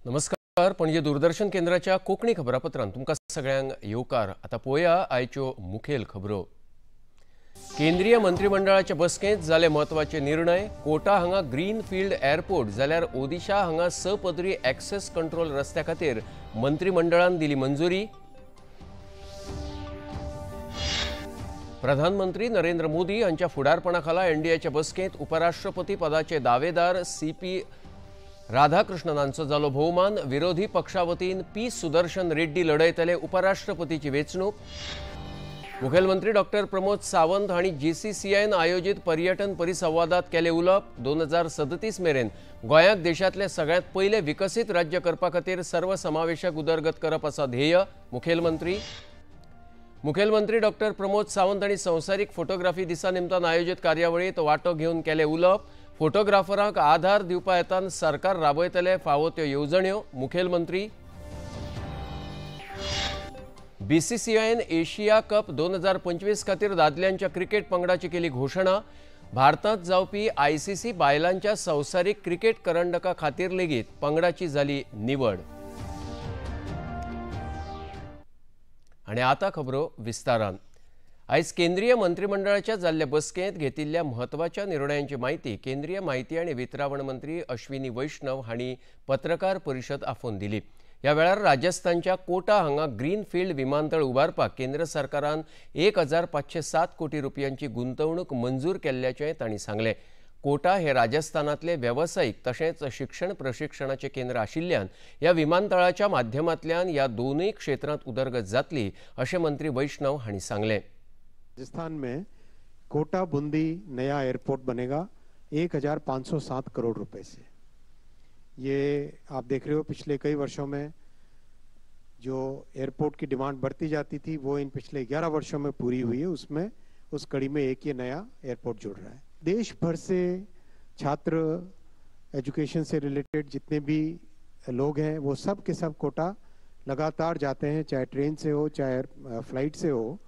नमस्कार, पणजे दूरदर्शन केंद्राच्या कोंकणी खबरापत्रांत तुमकां सगळ्यांक येवकार। आतां पळोवया आयच्यो मुखेल खबरो। केंद्रीय मंत्रिमंडळाचे बसकेंत जाले म्हत्वाचे निर्णय। कोटा हांगा ग्रीन फील्ड एअरपोर्ट जाल्यार ओदिशा हांगा 6 पदरी एक्सेस कंट्रोल रस्त्या खातीर मंत्रिमंडळान दिली मंजुरी। प्रधानमंत्री नरेंद्र मोदी हांच्या फुडारपणा खाला एनडीएच्या बसकेंत उपराष्ट्रपती पदाचे दावेदार सीपी राधाकृष्णनांचो जालो भोवमान। विरोधी पक्षा वतीन पी सुदर्शन रेड्डी लढयतले उपराष्ट्रपतीची वेंचणूक। मुखेलमंत्री डॉक्टर प्रमोद सावंत हांणी जीसीसीआयन आयोजित पर्यटन परिसंवादात केले उलोवप। 2037 मेरेन गोंयाक देशांतले सगळ्यांत पयले विकसीत राज्य करपा खातीर सर्वसमावेशक उदरगत करप आसा ध्येय। मुखेलमंत्री डॉक्टर प्रमोद सावंत हांणी संवसारीक फोटोग्राफी दिसा निमतान आयोजित कार्यावळींत वांटो घेवन केले उलोवप। फोटोग्राफरांक आधार दिवपा हेतान सरकार राबयतले फावो त्यो येवजण्यो। मुखेलमंत्री बीसीसीआयन एशिया कप 2025 खातीर दादल्यांच्या क्रिकेट पंगडाची केली घोशणा। भारतांत जावपी आयसीसी बायलांच्या संवसारीक क्रिकेट करंडका खातीर लेगीत पंगडाची जाली निवड। आनी आतां खबरो विस्तारान। आयज केंद्रीय मंत्रिमंडळाच्या जाल्ल्या बसकेंत घेतिल्ल्या म्हत्वाच्या निर्णयांची म्हायती केंद्रीय माहिती आनी वितरावण मंत्री अश्विनी वैष्णव हांणी पत्रकार परिशद आफोवन दिली। ह्या वेळार राजस्थानच्या कोटा हांगा ग्रीन फील्ड विमानतळ उबारपाक केंद्र सरकारान 1507 कोटी रुपयांची गुंतवणूक मंजूर केल्ल्याचें तांणी सांगलें। कोटा हे राजस्थानांतले वेवसायीक तशेंच शिक्षण प्रशिक्षणाचे केंद्र आशिल्ल्यान ह्या विमानतळाच्या माध्यमांतल्यान ह्या दोनूय क्षेत्रांत उदरगत जातली अशें मंत्री वैष्णव हांणी सांगलें। राजस्थान में कोटा बूंदी नया एयरपोर्ट बनेगा 1507 करोड़ रुपए से। ये आप देख रहे हो, पिछले कई वर्षों में जो एयरपोर्ट की डिमांड बढ़ती जाती थी वो इन पिछले 11 वर्षों में पूरी हुई है। उसमें उस कड़ी में एक ये नया एयरपोर्ट जुड़ रहा है। देश भर से छात्र, एजुकेशन से रिलेटेड जितने भी लोग हैं वो सब के सब कोटा लगातार जाते हैं, चाहे ट्रेन से हो चाहे फ्लाइट से हो।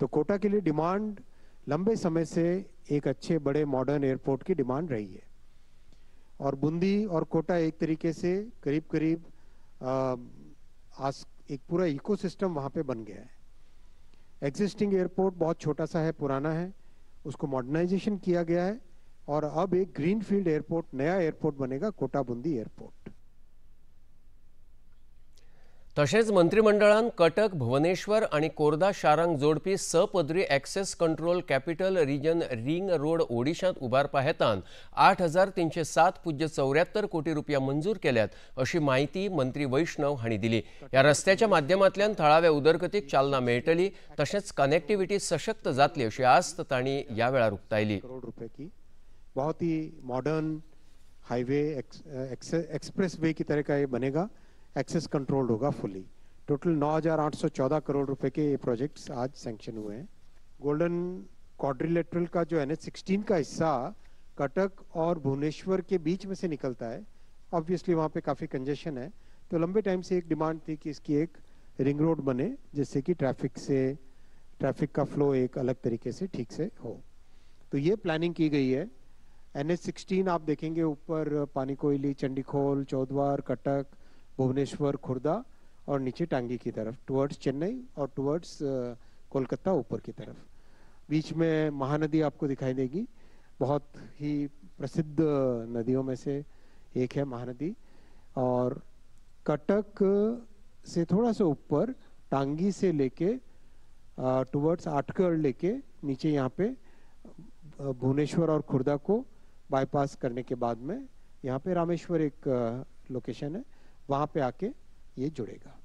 तो कोटा के लिए डिमांड लंबे समय से एक अच्छे बड़े मॉडर्न एयरपोर्ट की डिमांड रही है। और बूंदी और कोटा एक तरीके से करीब करीब आज एक पूरा इकोसिस्टम वहाँ पे बन गया है। एग्जिस्टिंग एयरपोर्ट बहुत छोटा सा है, पुराना है, उसको मॉडर्नाइजेशन किया गया है और अब एक ग्रीन फील्ड एयरपोर्ट, नया एयरपोर्ट बनेगा, कोटा बूंदी एयरपोर्ट। तशेंच मंत्रिमंडळान कटक, भुवनेश्वर आनी कोरदा शारांक जोडपी 6 पदरी access control capital region ring road ओडिशांत उबारपा हेतान 8307.74 कोटी रुपया मंजूर केल्यात अशी म्हायती मंत्री वैष्णव हांणी दिली। ह्या रस्त्याच्या माध्यमांतल्यान थळाव्या उदरगतीक चालना मेळटली तशेंच कनेक्टिविटी सशक्त जातली अशी आस्त तांणी ह्या वेळार उक्तायली। करोड़ रुपये की बहुत ही मॉडर्न हाईवे एक्सप्रेस वे की तरह का ये बनेगा, एक्सेस कंट्रोल्ड होगा फुली। टोटल 9814 करोड़ रुपए के ये प्रोजेक्ट्स आज सैंक्शन हुए हैं। गोल्डन क्वाड्रिलेटरल का जो NH16 का हिस्सा कटक और भुवनेश्वर के बीच में से निकलता है, ऑब्वियसली वहाँ पे काफ़ी कंजेशन है, तो लंबे टाइम से एक डिमांड थी कि इसकी एक रिंग रोड बने जिससे कि ट्रैफिक का फ्लो एक अलग तरीके से ठीक से हो। तो ये प्लानिंग की गई है। NH16 आप देखेंगे ऊपर पानीकोयली, चंडीखोल, चौद्वार, कटक, भुवनेश्वर, खुर्दा और नीचे टांगी की तरफ टुवर्ड्स चेन्नई और टुवर्ड्स कोलकाता ऊपर की तरफ। बीच में महानदी आपको दिखाई देगी, बहुत ही प्रसिद्ध नदियों में से एक है महानदी। और कटक से थोड़ा सा ऊपर टांगी से लेके टुवर्ड्स आठगढ़ लेके नीचे यहाँ पे भुवनेश्वर और खुर्दा को बाईपास करने के बाद में यहाँ पे रामेश्वर एक लोकेशन है, वहाँ पे आके ये जुड़ेगा।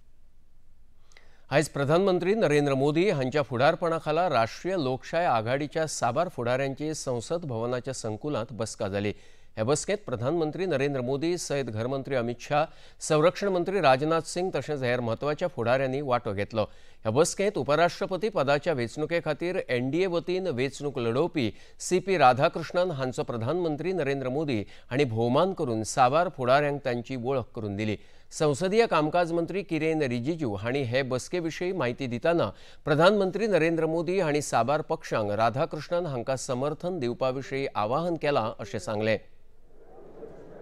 आयज प्रधानमंत्री नरेंद्र मोदी हांच्या फुडारपणा खाला राष्ट्रीय लोकशाय आघाडीच्या साबार फुडाऱ्यांची संसद भवनाच्या संकुलांत बसका जाली। हे बसकेंत प्रधानमंत्री नरेंद्र मोदी सयत घरमंत्री अमित शाह, संरक्षण मंत्री राजनाथ सिंग तशेंच हेर म्हत्वाच्या फुडाऱ्यांनी वांटो घेतलो। ह्या बसकेंत उपराष्ट्रपती पदाच्या वेंचणुके खातीर एनडीए वतीन वेंचणूक लढोवपी सीपी राधाकृष्णन हांचो प्रधानमंत्री नरेंद्र मोदी हांणी भोवमान करून साबार फुडाऱ्यांक तांची वळख करून दिली। संसदीय कामकाज मंत्री किरेन रिजिजू हांणी हे बसके विशीं म्हायती दितना प्रधानमंत्री नरेंद्र मोदी हांणी साबार पक्षांक राधाकृष्णन हांकां समर्थन दिवपा विशीं आवाहन केलां अशें सांगलें।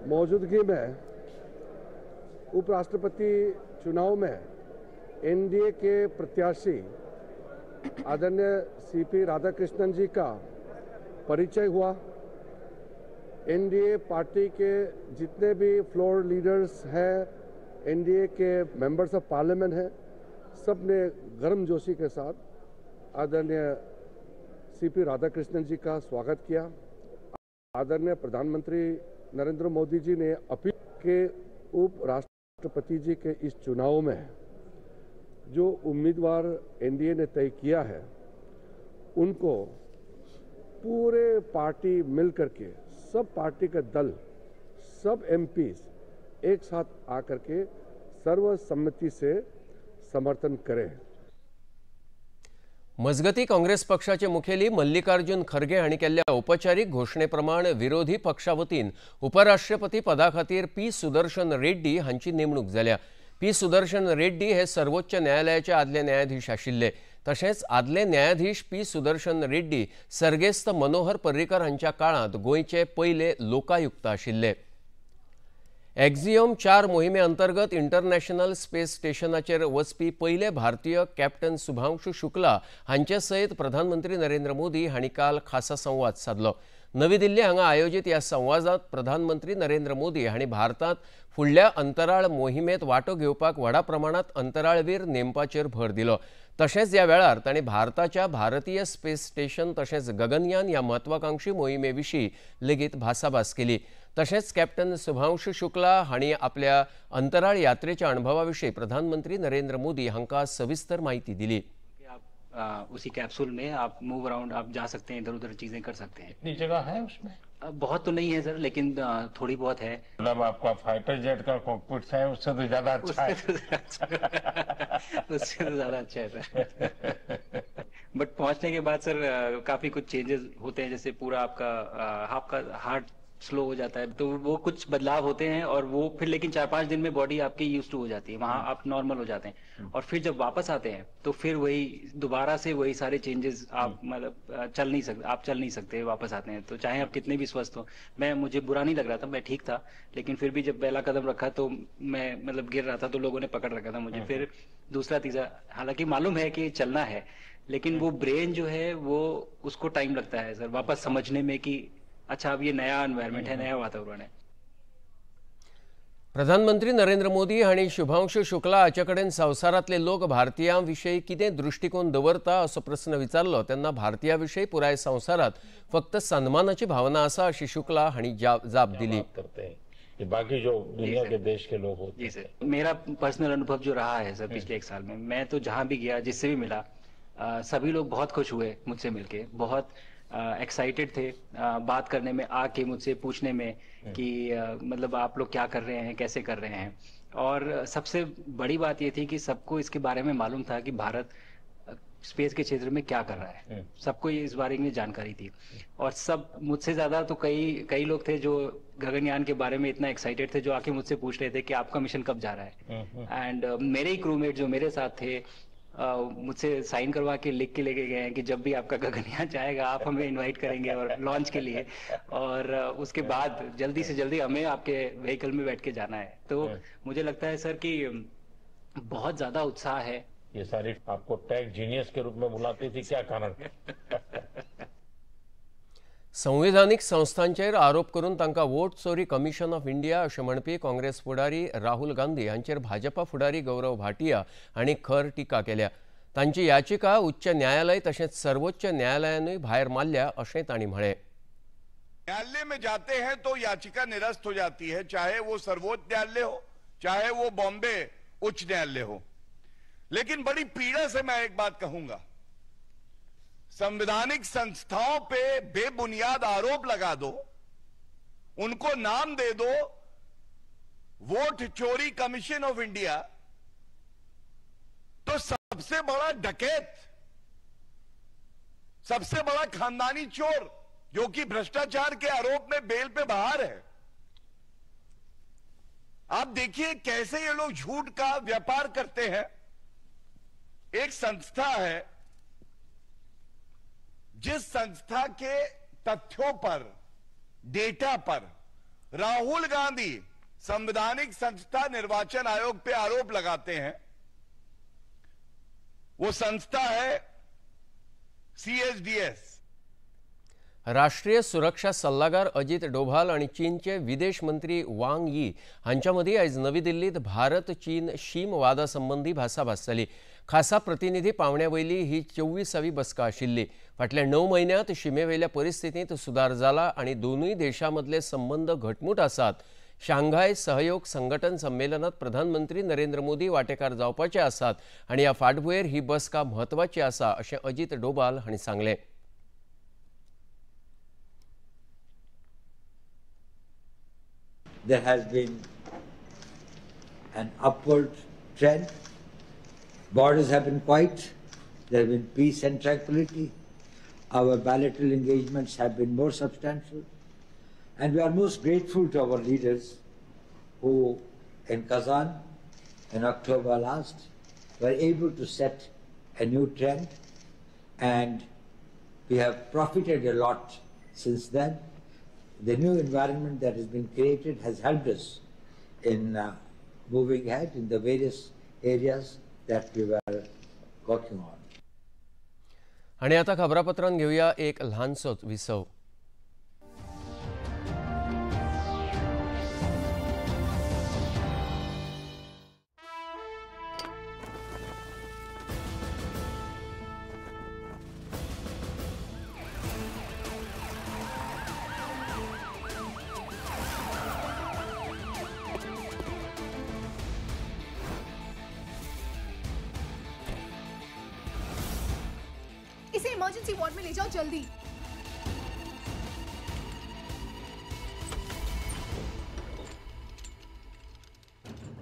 मौजूदगी में उपराष्ट्रपति चुनाव में एनडीए के प्रत्याशी आदरणीय सीपी राधाकृष्णन जी का परिचय हुआ। एनडीए पार्टी के जितने भी फ्लोर लीडर्स हैं, NDA K members of parliament हैं, सब ने गर्मजोशी के साथ आदरणीय सीपी राधाकृष्णन जी का स्वागत किया। आदरणीय प्रधानमंत्री नरेंद्र मोदी जी ने अपील के उपराष्ट्रपति जी के इस चुनाव में जो उम्मीदवार एनडीए ने तय किया है उनको पूरे पार्टी मिल करके, सब पार्टी के दल, सब एमपीज एक साथ आकर के सर्वसम्मति से समर्थन करें। मजगती काँग्रेस पक्षाचे मुखेली मल्लिकार्जुन खरगे हांणी केल्ल्या औपचारीक घोशणेप्रमाण विरोधी पक्षा वतीन उपराष्ट्रपती पदा खातीर पी सुदर्शन रेड्डी हांची नेमणूक जाल्या। पी सुदर्शन रेड्डी हे सर्वोच्च न्यायालयाचे आदले न्यायाधीश आशिल्ले। तशेंच आदले न्यायाधीश पी सुदर्शन रेड्डी सर्गेस्त मनोहर पर्रीकर हांच्या काळांत गोंयचे पयले लोकायुक्त आशिल्ले। एक्झियम 4 मोहिमे अंतर्गत इंटरनॅशनल स्पेस स्टेशनाचेर वचपी पयले भारतीय कॅप्टन शुभांशु शुक्ला हांचे सयत प्रधानमंत्री नरेंद्र मोदी हांणी काल खासा संवाद सादलो। नवी दिल्ली हांगा आयोजित ह्या संवादांत प्रधानमंत्री नरेंद्र मोदी हांणी भारतांत फुडल्या अंतराळ मोहिमेंत वांटो घेवपाक व्हडा प्रमाणांत अंतराळवीर नेमपाचेर भर दिलो। तशेंच ह्या वेळार तांणी भारताच्या भारतीय स्पेस स्टेशन तशेंच गगनयान ह्या महत्वाकांक्षी मोहिमे विशीं लेगीत भासाभास केली। तशेंच कॅप्टन शुभांशु शुक्ला हांणी आपल्या अंतराळ यात्रेच्या अणभवा विशीं प्रधानमंत्री नरेंद्र मोदी हांकां सविस्तर माहिती दिली। आप उसी कैप्सूल में आप मूव अराउंड आप जा सकते हैं, इधर उधर चीजें कर सकते हैं। इतनी जगह है उसमें? बहुत तो नहीं है सर, लेकिन थोड़ी बहुत है। मतलब आपका फाइटर जेट का कॉकपिट है उससे तो ज्यादा अच्छा है। उससे तो ज्यादा अच्छा है सर। बट पहुंचने के बाद सर काफी कुछ चेंजेस होते हैं, जैसे पूरा आपका हार्ट स्लो हो जाता है, तो वो कुछ बदलाव होते हैं और वो फिर लेकिन 4-5 दिन में बॉडी आपकी यूज टू हो जाती है, वहाँ आप नॉर्मल हो जाते हैं। और फिर जब वापस आते हैं तो फिर वही दोबारा से वही सारे चेंजेस, आप मतलब चल नहीं सकते, आप चल नहीं सकते वापस आते हैं तो, चाहे आप कितने भी स्वस्थ हो। मैं मुझे बुरा नहीं लग रहा था, मैं ठीक था, लेकिन फिर भी जब पहला कदम रखा तो मैं मतलब गिर रहा था, तो लोगों ने पकड़ रखा था मुझे। फिर दूसरा तीसरा, हालांकि मालूम है कि चलना है, लेकिन वो ब्रेन जो है वो उसको टाइम लगता है सर वापस समझने में कि अच्छा अब ये नया एनवायरनमेंट है, नया वातावरण है। प्रधानमंत्री नरेंद्र मोदी हांणी शुभांशु शुक्ला हाचे कडेन संवसारांतले लोक भारतीयां विशीं कितें दृश्टिकोन दवरता असो प्रस्न विचारलो तेन्ना भारतीयां विशीं पुराय संवसारांत फक्त सन्मानाची भावना आसा अशी शुक्ला हांणी जाप दिली। बाकी जो दुनिया के देश के लोग होते हैं। जी सर, मेरा पर्सनल अनुभव जो रहा है सर पिछले 1 साल में, मैं तो जहाँ भी गया जिससे भी मिला, सभी लोग बहुत खुश हुए मुझसे मिलके, बहुत एक्साइटेड थे बात करने में, आके मुझसे पूछने में कि मतलब आप लोग क्या कर रहे हैं, कैसे कर रहे हैं। और सबसे बड़ी बात ये थी कि सबको इसके बारे में मालूम था कि भारत स्पेस के क्षेत्र में क्या कर रहा है, सबको ये इस बारे में जानकारी थी। और सब मुझसे ज़्यादा तो कई कई लोग थे जो गगनयान के बारे में इतना एक्साइटेड थे, जो आके मुझसे पूछ रहे थे कि आपका मिशन कब जा रहा है। एंड मेरे ही क्रूमेट जो मेरे साथ थे मुझसे साइन करवा के लिख के लेके गए हैं कि जब भी आपका गगनयान जाएगा आप हमें इनवाइट करेंगे और लॉन्च के लिए, और उसके बाद जल्दी से जल्दी हमें आपके व्हीकल में बैठ के जाना है। तो मुझे लगता है सर कि बहुत ज्यादा उत्साह है। ये सारी आपको टेक जीनियस के रूप में बुलाती थी, क्या कारण? संविधानिक संस्थांचेर आरोप करून तांकां वोट चोरी कमिशन ऑफ इंडिया अशें म्हणपी काँग्रेस फुडारी राहुल गांधी हांचेर भाजपा फुडारी गौरव भाटिया हांणी खर टिका केल्या। तांची याचिका उच्च न्यायालय तशेंच सर्वोच्च न्यायालयानूय भायर मारल्या अशें तांणी म्हळें। न्यायालय में जाते हैं तो याचिका निरस्त हो जाती है, चाहे वो सर्वोच्च न्यायालय हो चाहे वो बॉम्बे उच्च न्यायालय हो। लेकिन बड़ी पीड़ा से मैं एक बात कहूंगा, संवैधानिक संस्थाओं पे बेबुनियाद आरोप लगा दो, उनको नाम दे दो वोट चोरी कमीशन ऑफ इंडिया, तो सबसे बड़ा डकैत, सबसे बड़ा खानदानी चोर जो कि भ्रष्टाचार के आरोप में बेल पे बाहर है। आप देखिए कैसे ये लोग झूठ का व्यापार करते हैं। एक संस्था है जिस संस्था के तथ्यों पर, डेटा पर राहुल गांधी संवैधानिक संस्था निर्वाचन आयोग पे आरोप लगाते हैं, वो संस्था है CSDS। राष्ट्रीय सुरक्षा सल्लागार अजित डोभाल आणि चीनचे विदेश मंत्री वांग यी हांच्या मदीं आयज नवी दिल्लीत भारत चीन शीम वादा संबंदी भासाभास जाली। खासा प्रतिनिधी पावण्या वयली ही 24वी बसका आशिल्ली। फाटल्या 9 म्हयन्यांत शिमेवेल्या परिस्थितींत सुदार जाला आनी दोनूय देशां मदले संबंद घटमूट आसात। शांघाय सहयोग संघटन संमेलनात प्रधानमंत्री नरेंद्र मोदी वाटेकार जावपाचे आसात आनी ह्या फाटभुंयेर ही बसका म्हत्वाची आसा अशें अजित डोभाल हांणी सांगलें। There has been an upward trend. Borders have been quiet. There have been peace and tranquility. Our bilateral engagements have been more substantial. And we are most grateful to our leaders who in Kazan in October last were able to set a new trend, and we have profited a lot since then. The new environment that has been created has helped us in moving ahead in the various areas that we were working on. आणि आता खबरापत्रांत घेऊया एक ल्हानसोच विसव। इसे emergency ward में ले जाओ जल्दी।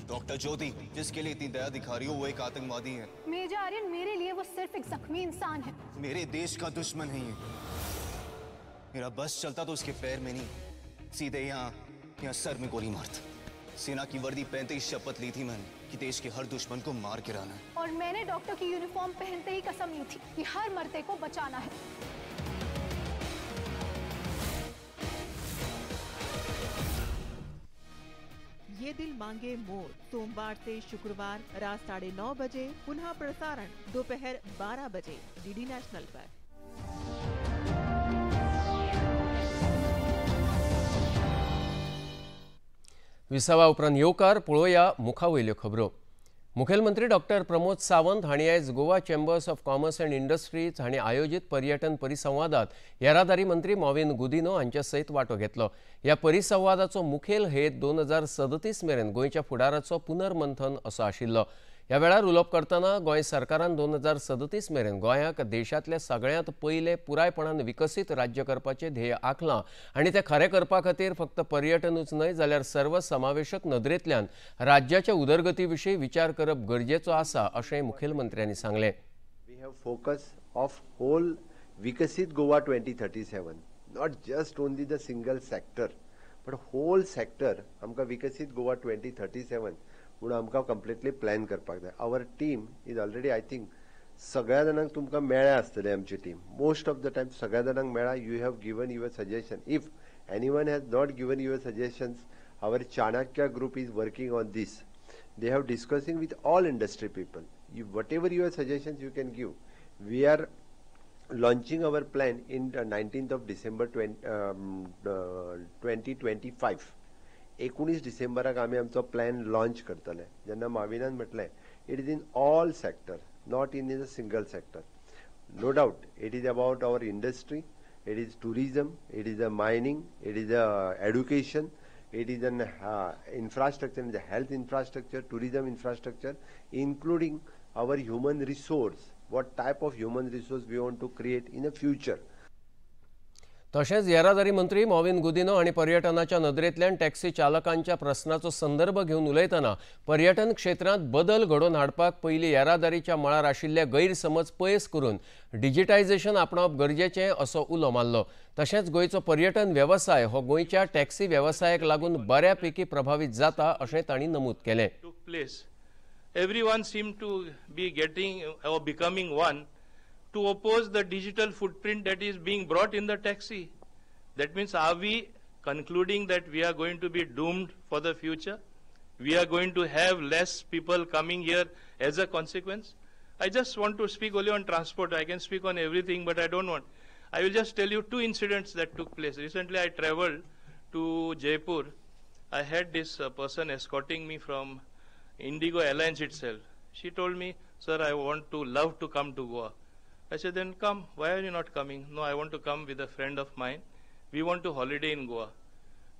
Doctor ज्योति, जिसके लिए इतनी दया दिखा रही हो वो एक आतंकवादी है। मेजर आर्यन, मेरे लिए वो सिर्फ एक जख्मी इंसान है। मेरे देश का दुश्मन है ये। मेरा बस चलता तो उसके पैर में नहीं, सीधे यहाँ सर में गोली मारता। सेना की वर्दी पहनते ही शपथ ली थी मैंने कि देश के हर दुश्मन को मार गिराना है। और मैंने डॉक्टर की यूनिफॉर्म पहनते ही कसम ली थी कि हर मरते को बचाना है। ये दिल मांगे मोर सोमवार से शुक्रवार रात 9:30 बजे, पुनः प्रसारण दोपहर 12 बजे डीडी नेशनल पर। विसावा उपरांत येवकार पळोवया मुखावयल्यो खबरो। मुखेलमंत्री डॉक्टर प्रमोद सावंत हांणी आयज Goa chambers of commerce and industries हांणी आयोजीत पर्यटन परिसंवादात येरादारी मंत्री मॉविन गुदिनो हांच्या सयत वांटो घेतलो। ह्या परिसंवादाचो मुखेल हेत 2037 मेरेन गोंयच्या फुडाराचो पुनर्मंथन असो आशिल्लो। ह्या वेळार उलोवप करतना गोंय सरकारान 2037 मेरेन गोंयाक देशांतल्या सगळ्यांत पयले पुरायपणान विकसीत राज्य करपाचें ध्येय आंखलां आनी तें खरें करपा खातीर फक्त पर्यटनूच न्हय जाल्यार सर्वसमावेशक नदरेंतल्यान राज्याच्या उदरगती विशीं विचार करप गरजेचो आसा अशें मुखेलमंत्र्यांनी सांगलें। We have focus of whole Viksit Goa 2037, not just only the single sector but whole sector. आमकां विकसीत गोवा 2037 म्हणून आमकां कंप्लिटली प्लॅन करपाक जाय। Our team is already, I think सगळ्या जाणांक तुमकां मेळ्ळ्या आसतले आमची team. Most of the time सगळ्या जाणांक मेळ्ळा। You have given your suggestion. If anyone has not given your suggestions, our Chanakya group is working on this. They have discussing with all industry people. Whatever your suggestions you can give. We are launching our plan in 19th of December 2025. 19 डिसेंबराक आमी आमचो plan launch करतले। जेन्ना माविनान म्हटलें it is in all sector, not in a single sector. No doubt it is about our industry, it is tourism, it is a mining, it is a education, it is an infrastructure, the health infrastructure, tourism infrastructure, including our human resource, what type of human resource we want to create in the future. तशेंच येरादारी मंत्री मॉविन गुदिनो आनी पर्यटनाच्या नदरेंतल्यान taxi चालकांच्या प्रस्नाचो संदर्भ घेवन उलयतना पर्यटन क्षेत्रांत बदल घडोवन हाडपाक पयलीं येरादारीच्या मळार आशिल्ले गैरसमज पयस करून डिजिटायझेशन आपणावप गरजेचें असो उलो मारलो। तशेंच गोंयचो पर्यटन वेवसाय हो गोंयच्या टॅक्सी वेवसायाक लागून बऱ्यापैकी प्रभावीत जाता अशें तांणी नमूद केलें। Everyone seemed to be getting or becoming one to oppose the digital footprint that is being brought in the taxi. That means, are we concluding that we are going to be doomed for the future? We are going to have less people coming here as a consequence? I just want to speak only on transport. I can speak on everything, but I don't want. I will just tell you two incidents that took place. Recently, I traveled to Jaipur. I had this person escorting me from Indigo Airlines itself. She told me, sir, I want to love to come to Goa. I said, then come. Why are you not coming? No, I want to come with a friend of mine. We want to holiday in Goa.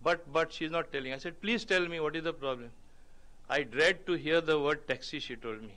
But she's not telling. I said, please tell me what is the problem. I dread to hear the word taxi, she told me.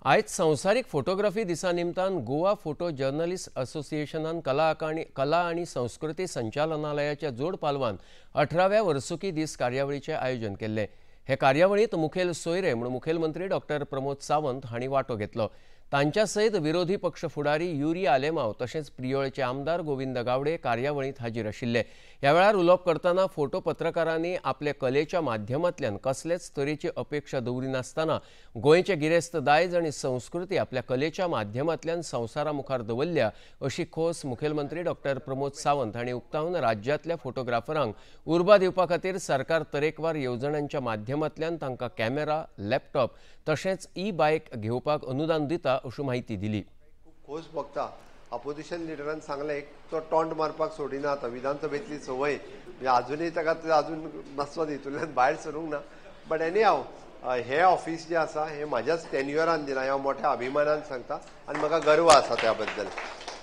आयज संवसारीक photography दिसा निमतान Goa photo journalist असोसिएशनान कला आनी संस्कृती संचालनालयाच्या जोड पालवान 18व्या वर्सुकी दीस कार्यावळीचें आयोजन केल्लें. हे कार्यावळींत मुखेल सोयरे म्हूण मुखेलमंत्री डॉक्टर प्रमोद सावंत हांणी वांटो घेतलो. तांच्या सयत विरोधी पक्ष फुडारी युरी आलेमाव तशेंच प्रियोळचे आमदार गोविंद गावडे कार्यावळींत हाजीर आशिल्ले. ह्या वेळार उलोवप करतना फोटो पत्रकारांनी आपले कलेच्या माध्यमांतल्यान कसलेच तरेची अपेक्षा दवरिनासतना गोंयचे गिरेस्त दायज आनी संस्कृती आपल्या कलेच्या माध्यमांतल्यान संवसारा मुखार दवरल्या अशी खोस मुखेलमंत्री डॉक्टर प्रमोद सावंत हांणी उक्तावन राज्यांतल्या फोटोग्राफरांक उर्बा दिवपा खातीर सरकार तरेकवार येवजण्यांच्या माध्यमांतल्यान तांकां कॅमेरा, लॅपटॉप तशेंच ई बायक घेवपाक अनुदान दिता अशी माहिती दिली. खूब खोस भोगता. अपोजिशन लिडरान सांगलें एक तो टॉन्ट मारपाक सोडिना आतां विधानसभेंतली संवय म्हणजे आजुनूय ताका अजून मातसो हितूंतल्यान भायर सरूंक ना. बट एनी हाव हें ऑफिस जें आसा हें म्हाज्याच टेन्युअरान दिलां हांव मोठ्या अभिमानान सांगता आनी म्हाका गर्व आसा त्या बद्दल.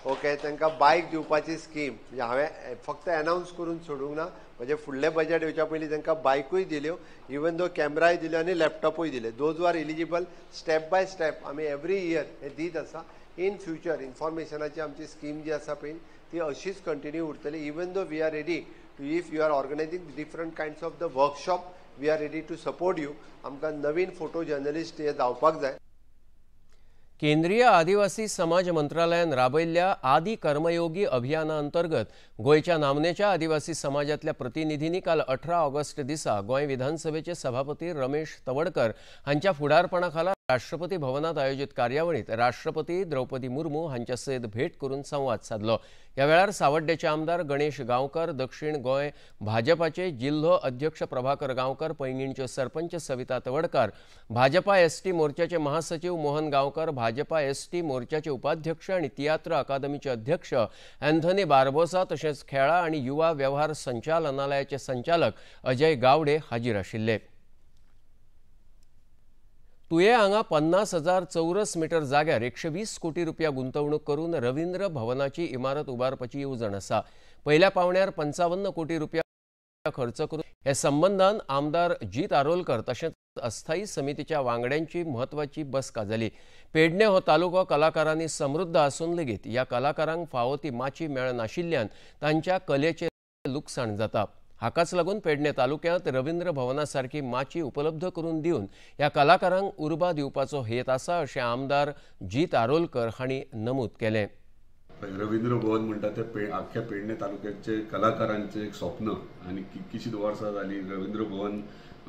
ओके, तांकां बायक दिवपाची स्कीम म्हणजे हांवें फक्त एनावन्स करून सोडूंक ना, म्हणजे फुडलें बजेट येवच्या पयलीं तांकां बायकूय दिल्यो, इवन दो कॅमेराय दिल्यो आनी लॅपटॉपूय दिले. Those are eligible step by step आमी एवरी इयर हें दीत आसा. इन फ्युचर इन्फॉर्मेशनाची आमची स्कीम जी आसा पळय ती अशीच कंटिन्यू उरतली. Even though we are ready to if you are organising different kinds of the workshop we are ready to support you. आमकां नवीन फोटो जर्नलिस्ट हे जावपाक जाय. केंद्रीय आदिवासी समाज मंत्रालयान राबयल्ल्या आदी कर्मयोगी अभियाना अंतर्गत गोंयच्या नामनेच्या आदिवासी समाजातल्या प्रतिनिधींनी काल 18 ऑगस्ट दिसा गोंय विधानसभेचे सभापती रमेश तवडकर हांच्या फुडारपणाखाला राष्ट्रपती भवनात आयोजित कार्यावळीत राष्ट्रपती द्रौपदी मुर्मू हांच्या सयत भेट करून संवाद साधलो. ह्या वेळार सावड्डेचे आमदार गणेश गांवकर, दक्षिण गोंय भाजपाचे जिल्हो अध्यक्ष प्रभाकर गांवकर, पैंगीणच्यो सरपंच सविता तवडकर, भाजपा एसटी मोर्चाचे महासचिव मोहन गांवकर, भाजपा एसटी मोर्चाचे उपाध्यक्ष आणि तियात्र अकादमीचे अध्यक्ष अँथनी बार्बोसा तशेंच खेळा आणि युवा व्यवहार संचालनालयाचे संचालक अजय गावडे हाजीर आशिल्ले. तुये हांगा 50,000 चौरस मीटर जाग्यार 120 कोटी रुपया गुंतवणूक करून रवींद्र भवनाची इमारत उबारपाची येवजण आसा. पयल्या पावण्यार 55 कोटी रुपया खर्च करून हे संबंधान आमदार जीत आरोलकर तशेंच अस्थायी समितीच्या वांगड्यांची म्हत्वाची बसका जाली. पेडणे हो तालुको कलाकारांनी समृद्ध आसून लेगीत ह्या कलाकारांक फावो ती माची मेळनाशिल्ल्यान तांच्या कलेचें लुकसाण जाता. हाकाच लागून पेडणे तालुक्यांत रवींद्र भवना सारकी माची उपलब्ध करून दिवन ह्या कलाकारांक उर्बा दिवपाचो हेत आसा अशें आमदार जीत आरोलकर हांणी नमूद केलें. रवींद्र भवन म्हणटा ते आख्ख्या पेडणे तालुक्याचे कलाकारांचें एक स्वप्न आनी कितकीशींच वर्सां जालीं रवींद्र भवन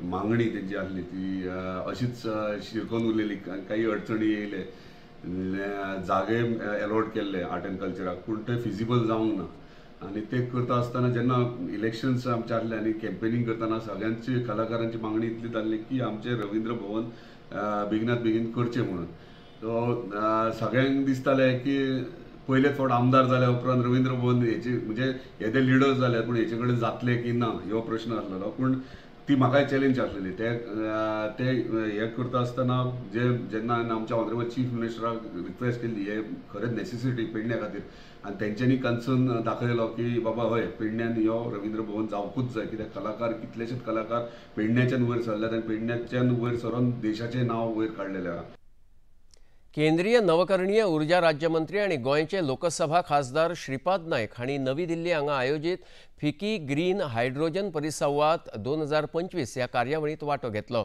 मागणी तेंची आसली ती अशीच शिरकोन उरलेली. काही अडचणी येयले, जागे एलॉट केल्ले आर्ट एंड कल्चराक, पूण ते फिजिबल जावंक ना. आनी ते करता आसतना जेन्ना इलेक्शन्स आमचे आसले आनी कॅम्पेनींग करतना सगळ्यांची कलाकारांची मागणी इतली जाल्ली की आमचें रवींद्र भवन बेगिनात बेगीन करचें म्हणून. सो सगळ्यांक दिसतालें की पयले फावट आमदार जाल्या उपरांत रवींद्र भवन हेचे म्हणजे येदे लिडर्स जाले पूण हेचे कडेन जातले की ना हो प्रश्न आसलेलो. पूण ती म्हाकाय चॅलेंज आसलेली. ते ते हे करता आसतना जे जेन्ना आमच्या ऑनरेबल चीफ मिनिस्टराक रिक्वेस्ट केल्ली हे खरेंच नेसेसिटी पेडण्या खातीर आनी तेंच्यांनी कन्सर्न दाखयलो की बाबा हय पेडण्यान ह्यो रवींद्र भवन जावकूच जाय, कित्याक कलाकार कितलेशेच कलाकार पेडण्याच्यान वयर सरल्यात आनी पेडण्याच्यान वयर सरून देशाचें नांव वयर काडलेलें आहा. केंद्रीय नवकरणीय ऊर्जा राज्यमंत्री आणि गोंयचे लोकसभा खासदार श्रीपाद नायक हांणी नवी दिल्ली हांगा आयोजित फिकी ग्रीन हायड्रोजन परिसंवाद 2025 ह्या कार्यावळींत वांटो घेतलो.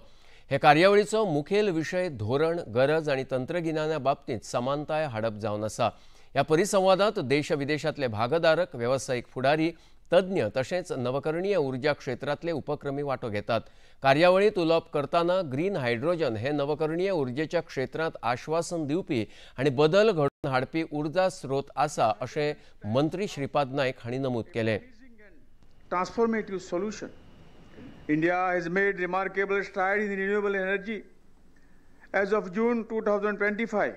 हे कार्यावळीचो मुखेल विशय धोरण, गरज आनी तंत्रगिन्याना बाबतींत समानताय हाडप जावन आसा. ह्या परिसंवादांत देश विदेशांतले भागधारक, वेवसायीक फुडारी, तज्ञ तशेंच नवकरणीय ऊर्जा क्षेत्रांतले उपक्रमी वांटो घेतात. कार्यावळींत उलोवप करतना ग्रीन हायड्रोजन हे नवकरणीय ऊर्जेच्या क्षेत्रांत आश्वासन दिवपी आनी बदल घडोवन हाडपी ऊर्जा स्रोत आसा अशें मंत्री श्रीपाद नायक हांणी नमूद केलें. transformative solution. India has made remarkable strides in renewable energy. As of June 2025,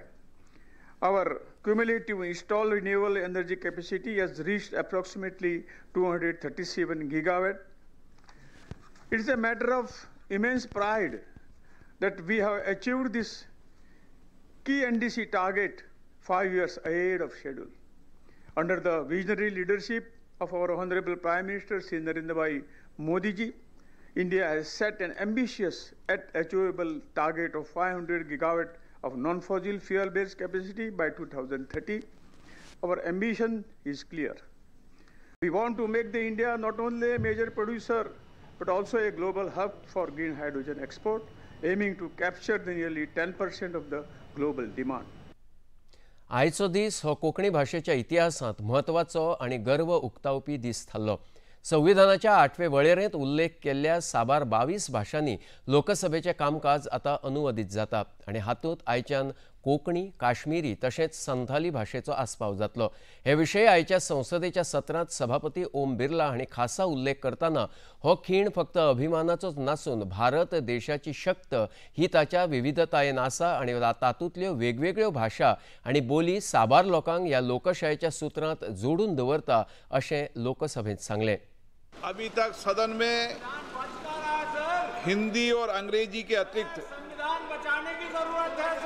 our cumulative installed renewable energy capacity has reached approximately 237 gigawatt. It is a matter of immense pride that we have achieved this key NDC target 5 years ahead of schedule. Under the visionary leadership of our Honorable Prime Minister Shri Narendra Bhai Modi ji, India has set an ambitious yet achievable target of 500 gigawatt of non-fossil fuel-based capacity by 2030. Our ambition is clear. We want to make the India not only a major producer, but also a global hub for green hydrogen export, aiming to capture the nearly 10% of the global demand. आयचो दीस हो कोंकणी भाशेच्या इतिहासांत म्हत्वाचो आनी गर्व उक्तावपी दीस थारलो. संविधानाच्या 8वे वळेरेंत उल्लेख केल्ल्या साबार 22 भाशांनी लोकसभेचें कामकाज आतां अनुवादीत जाता आनी हातूंत आयच्यान कोंकणी, काश्मीरी तशेंच संथाली भाशेचो आस्पाव जातलो. हे विशय आयच्या संसदेच्या सत्रांत सभापती ओम बिर्ला हांणी खासा उल्लेख करतना हो खीण फक्त अभिमानाचोच नासून भारत देशाची शक्त ही ताच्या विविधतायेन आसा आनी तातूंतल्यो वेगवेगळ्यो भाशा आनी बोली साबार लोकांक ह्या लोकशायेच्या सुत्रांत जोडून दवरता अशें लोकसभेंत सांगलें. अभी तक सदन में हिंदी और अंग्रेजी के अतिरिक्त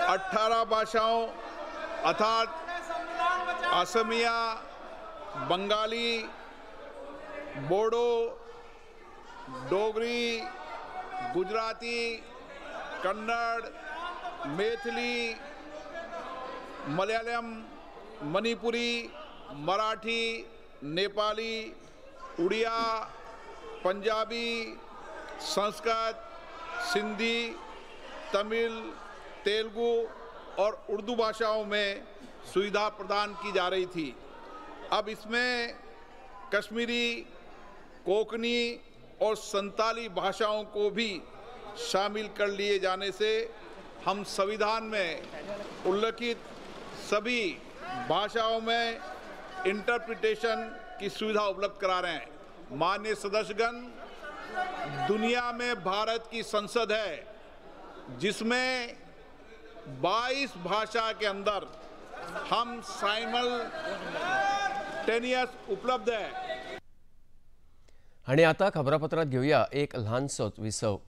18 भाषाओं अर्थात असमिया, बंगाली, बोडो, डोगरी, गुजराती, कन्नड़, मैथिली, मलयालम, मणिपुरी, मराठी, नेपाली, उड़िया, पंजाबी, संस्कृत, सिंधी, तमिल, तेलुगु और उर्दू भाषाओं में सुविधा प्रदान की जा रही थी। अब इसमें कश्मीरी, कोंकणी और संताली भाषाओं को भी शामिल कर लिए जाने से हम संविधान में उल्लिखित सभी भाषाओं में इंटरप्रिटेशन की सुविधा उपलब्ध करा रहे हैं। माननीय सदस्यगण, दुनिया में भारत की संसद है जिसमें 22 भाषा के अंदर हम साइमल्टेनियस उपलब्ध है। आणि आता खबरापत्रात घेऊया एक ल्हानसोच विसव.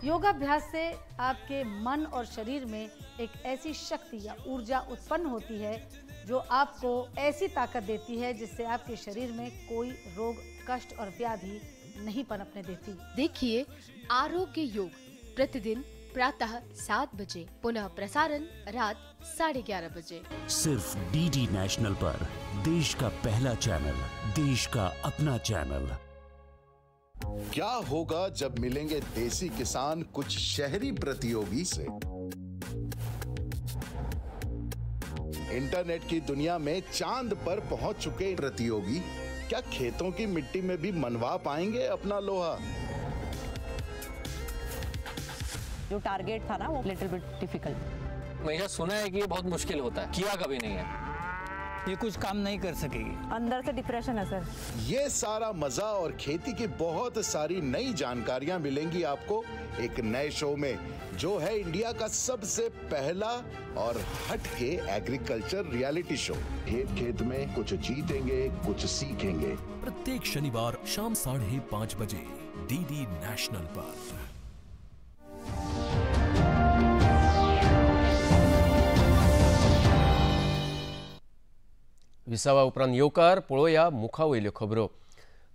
योगाभ्यास से आपके मन और शरीर में एक ऐसी शक्ति या ऊर्जा उत्पन्न होती है जो आपको ऐसी ताकत देती है जिससे आपके शरीर में कोई रोग, कष्ट और व्याधि नहीं पनपने देती। देखिए आरोग्य योग प्रतिदिन प्रातः 7 बजे, पुनः प्रसारण रात 11:30 बजे, सिर्फ डीडी नेशनल पर। देश का पहला चैनल, देश का अपना चैनल। क्या होगा जब मिलेंगे देसी किसान कुछ शहरी प्रतियोगी से? इंटरनेट की दुनिया में चांद पर पहुंच चुके प्रतियोगी क्या खेतों की मिट्टी में भी मनवा पाएंगे अपना लोहा? जो टारगेट था ना वो लिटिल बिट डिफिकल्ट। हमेशा सुना है कि ये बहुत मुश्किल होता है, किया कभी नहीं है, ये कुछ काम नहीं कर सकेगी। अंदर से डिप्रेशन है सर। ये सारा मजा और खेती की बहुत सारी नई जानकारियां मिलेंगी आपको एक नए शो में, जो है इंडिया का सबसे पहला और हटके एग्रीकल्चर रियलिटी शो। खेत खेत में कुछ जीतेंगे, कुछ सीखेंगे। प्रत्येक शनिवार शाम 5:30 बजे डीडी नेशनल पर। विसावा उपरांत येवकार. पळोवया मुखा वयल्यो खबरो.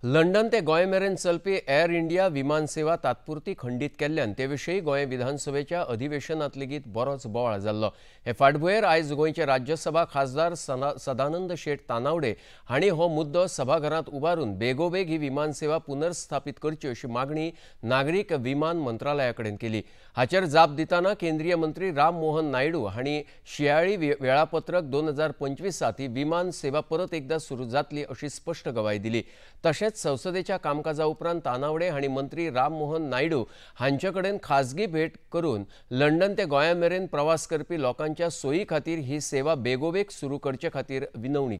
लंडन ते गोंय मेरेन चलपी एअर इंडिया विमान सेवा तात्पुरती खंडीत केल्ल्यान ते विशीं गोंय विधानसभेच्या अधिवेशनांत लेगीत बरोच बोवाळ जाल्लो। हे फाटभुंयेर आयज गोंयचे राज्यसभा खासदार सदानंद शेट तानावडे हांणी हो मुद्दो सभाघरांत उबारून बेगोबेग ही विमान सेवा पुनर्स्थापित करची अशी मागणी नागरीक विमान मंत्रालया कडेन केली। हाचेर जाप दितना केंद्रीय मंत्री राम मोहन नायडू हांणी शियाळी वेळापत्रक 2025 ही विमान सेवा परत एकदा सुरू जातली अशी स्पष्ट गवाय दिली। तशेंच संसदेच्या कामकाजा उपरांत तानावडे हांणी मंत्री राम मोहन नायडू हांचे कडेन खासगी भेट करून लंडन ते गोंया मेरेन प्रवास करपी लोकांच्या सोयी खातीर ही सेवा बेगोबेग सुरू करचे खातीर विनवणी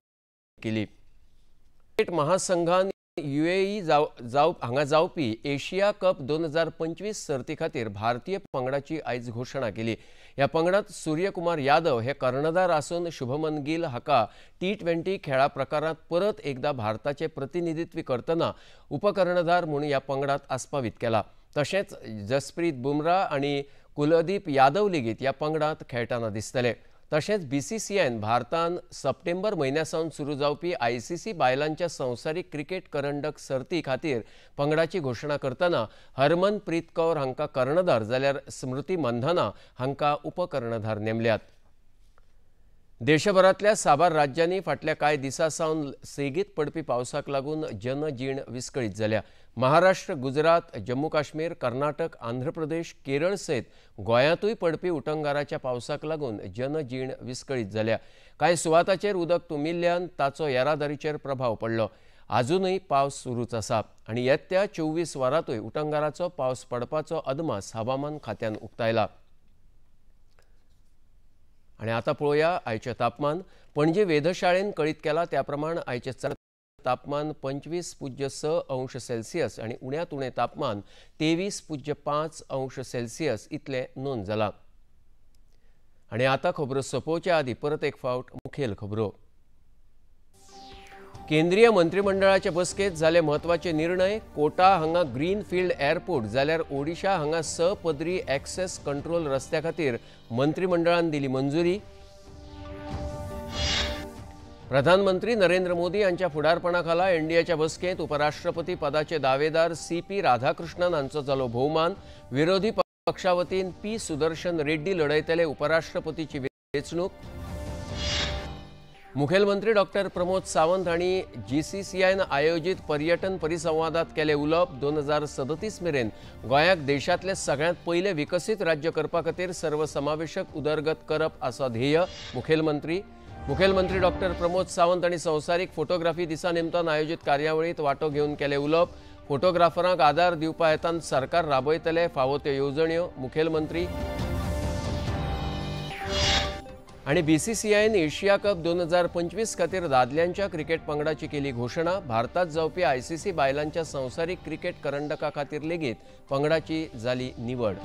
केली। क्रिकेट महासंघान यूएई हांगा जावपी एशिया कप 2025 सर्ती खातीर भारतीय पंगडाची आयज घोशणा केली। ह्या पंगडात सूर्यकुमार यादव हे कर्णधार आसून शुभमन गिल हाका T20 खेळा प्रकारात परत एकदा भारताचे प्रतिनिधित्व करतना उपकर्णधार म्हूण ह्या पंगडात आस्पावीत केला। तशेंच जसप्रीत बुमरा आनी कुलदीप यादव लेगीत ह्या पंगडात खेळटना दिसतले। तशेंच बीसीसीआयन भारतान सप्टेंबर म्हयन्या सावन सुरू जावपी आयसीसी बायलांच्या संवसारीक क्रिकेट करंडक सर्ती खातीर पंगडाची घोशणा करतना हरमनप्रीत कौर हांकां कर्णधार जाल्यार स्मृती मंधाना हांकां उपकर्णधार नेमल्यात। देशभरांतल्या साबार राज्यांनी फाटल्या कांय दिसां सावन सेगीत पडपी पावसाक लागून जनजीण विस्कळीत जाल्या। महाराष्ट्र, गुजरात, जम्मू काश्मीर, कर्नाटक, आंध्र प्रदेश, केरळ सयत गोंयांतूय पडपी उटंगाराच्या पावसाक लागून जनजीण विस्कळीत जाल्या। कांय सुवाताचेर उदक तुंबिल्ल्यान ताचो येरादारीचेर प्रभाव पडलो। आजूनय पावस सुरूच आसा आनी येत्या 24 वरांतूय उटंगाराचो पावस पडपाचो अदमास हवामान खात्यान उक्तायला। आनी आतां पळोवया आयचें तापमान। पणजे वेधशाळेन कळीत केला त्या प्रमाण आयचें चड तापमान 25.6 अंश सेल्सियस आनी उण्यांत उणें तापमान 23.5 अंश सेल्सियस इतलें नोंद जालां। आनी आतां खबरो सोंपोवच्या आदीं परत एक फावट मुखेल खबरो। केंद्रीय मंत्रिमंडळाचे बसकेंत जाले म्हत्वाचे निर्णय। कोटा हांगा ग्रीन फिल्ड एअरपोर्ट जाल्यार ओडिशा हांगा 6 पदरी एक्सेस कंट्रोल रस्त्या खातीर मंत्रिमंडळान दिली मंजुरी। प्रधानमंत्री नरेंद्र मोदी हांच्या फुडारपणा खाला एनडीएच्या बसकेंत उपराष्ट्रपती पदाचे दावेदार सीपी राधाकृष्णन हांचो जालो भोवमान। विरोधी पक्षा वतीन पी सुदर्शन रेड्डी लढयतले उपराष्ट्रपतीची वेंचणूक। मुखेलमंत्री डॉक्टर प्रमोद सावंत हांणी जीसीसीआयन आयोजित पर्यटन परिसंवादात केले उलोवप। 2037 मेरेन गोंयाक देशांतले सगळ्यांत पयले विकसीत राज्य करपा खातीर सर्वसमावेशक उदरगत करप आसा ध्येय। मुखेलमंत्री डॉक्टर प्रमोद सावंत हांणी संवसारीक फोटोग्राफी दिसा निमतान आयोजित कार्यावळींत वांटो घेवन केले उलोवप। फोटोग्राफरांक आदार दिवपा हेतान सरकार राबयतले फावो त्यो येवजण्यो। मुखेलमंत्री आनी बीसीसीआयन एशिया कप 2025 खातीर दादल्यांच्या क्रिकेट पंगडाची केली घोशणा। भारतात जावपी आयसीसी बायलांच्या संवसारीक क्रिकेट करंडका खातीर लेगीत पंगडाची जाली निवड।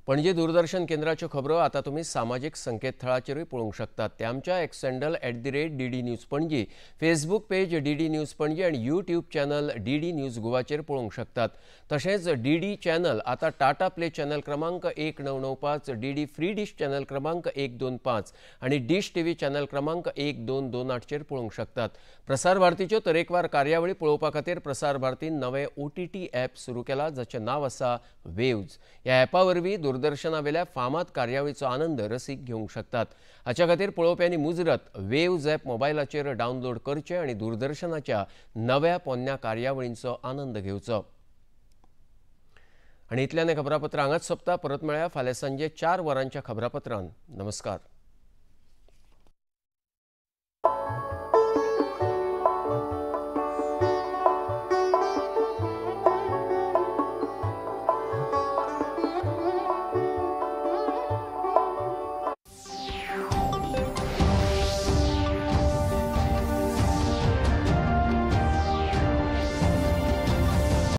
पणजे दूरदर्शन केंद्राच्यो खबरो आतां तुमी सामाजीक संकेतथळाचेरूय पळोवंक शकतात। ते आमच्या X handle @DD News Panaji, Facebook page DD News Panaji आनी यूट्यूब चॅनल DD news गोवाचेर पळोवंक शकतात। तशेंच DD channel आतां टाटा प्ले चॅनल क्रमांक 1995, DD free dish channel क्रमांक 125 आनी डिश टीव्ही चॅनल क्रमांक 1228चेर पळोवंक शकतात। प्रसार भारतीच्यो तरेकवार कार्यावळी पळोवपा खातीर प्रसार भारतीन नवें OTT app सुरू केला जाचें नांव आसा वेव्ज। ह्या ॲपा वरवीं दूरदर्शनावेल्या फामाद कार्यावळीचो आनंद रसीक घेवंक शकतात। हाच्या खातीर पळोवप्यांनी मुजरत वेव्ज ॲप मोबायलाचेर डावनलोड करचें आनी दूरदर्शनाच्या नव्या पोन्न्या कार्यावळींचो आनंद घेवचो। आनी इतल्यान खबरापत्र हांगाच सोंपता। परत मेळया फाल्यां सांजे 4 वरांच्या खबरापत्रान। नमस्कार।